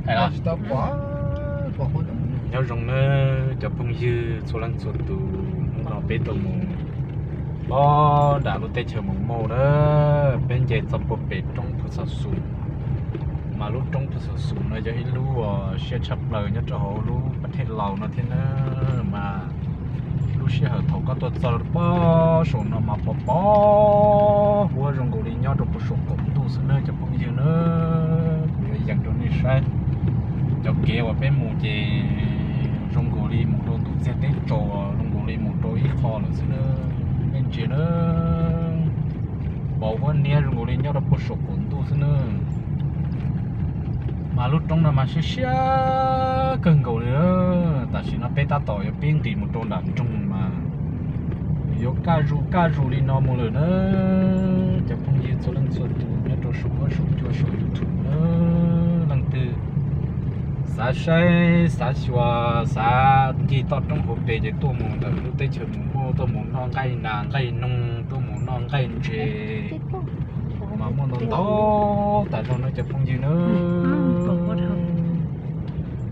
Nyob zoo nawb cov phooj ywg txhua leej txhua tus, hnub no peb tuaj mus pog nram lub teb chaws Moos Mauj na, peb nce txog puag pem roob Phu Xav Xus. Mas lub roob Phu Xav Xus no yog ib lub uas siab tshaj plaws nyob rau hauv lub pas thej Laus no thiab na. Mas lub sij hawm thaum koj tuaj txog pog saum no mas pos pos huab zoo nkaus li nyob rau puag saum qaum ntuj xwb na cov phooj ywg na. Kuv yuav yees rau nej saib. Cov kev uas peb mus ces zoo nkaus li mus rau ntuj txiag teb tsaus, zoo nkaus li mus rau ib qho lawm xwb na. Nej ntsia na, pos huab niab zoo nkaus li nyob rau puag saum qaum ntuj xwb na. Mas lub roob no mas siab siab kawg nkaus li. Tam sim no peb tab tom yuav pib nqis mus rau nram nroog mas yuav kaj zus kaj zus li no mus lawm na. Cov phooj ywg txhua leej txhua tus nyob rau saum huab saum cua saum YouTube na, leej twg xav saib xav xyuas xav ncig toj roob hauv pes ces tuaj mus ntawm lub teb chaws Moos Mauj, tuaj mus noj nqaij nas nqaij noog, tuaj mus noj nqaij ntses, mas muaj ntau ntau tas zog no cov phooj ywg na.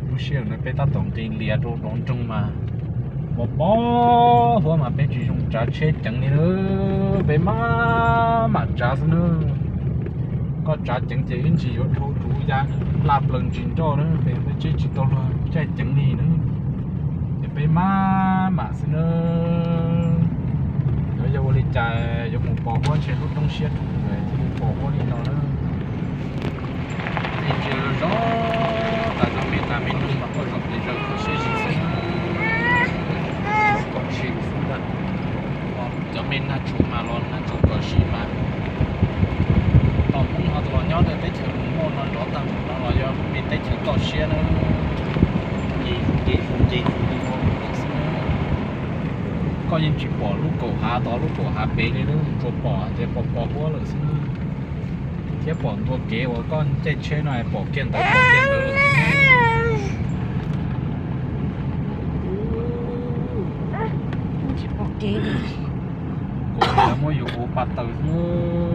Lub sij hawm no peb tab tom nqis lias rau nrov nroog mas pos pos huab mas peb tsis zoo tsav tsheb ceev li na. Peb maj mam tsav xwb na. Koj tsav ceev ces ib ntsis yuav dhau tus ya laj plaws ntsis nroj na, peb tsheb tsis tau luag caij ceev li na. Ces peb maj mam xwb na. Yuav yog ua li cas yuav mus pos huab ntshe lub roob siab rau thiaj li pos huab li no na. Ntsia zoo tas zog me nas me noog mas koj zom pes zaws kho siab zim xwb. Kom tshis xwb ntag. Cov me nag tshua mas los nag tshua kom sim mas tos Hmoob ho los nyob rau teb chaws Moos Mauj no nrov tag mus no los yog lub me teb chaws toj siab na. Nce zus nce zus nce zus li no xwb. Koj yeej tsis pom lub kaum hav tod lub kaum hav pem li na, tsuas pom hais tias pos pos huab lawm xwb na. Thiab pom ntua kev uas koj caij tsheb no pom kiag ntawd pom kiag ntawd lawm xwb. Tsis pom kev. Kuv muab yus ua pa taws xwb.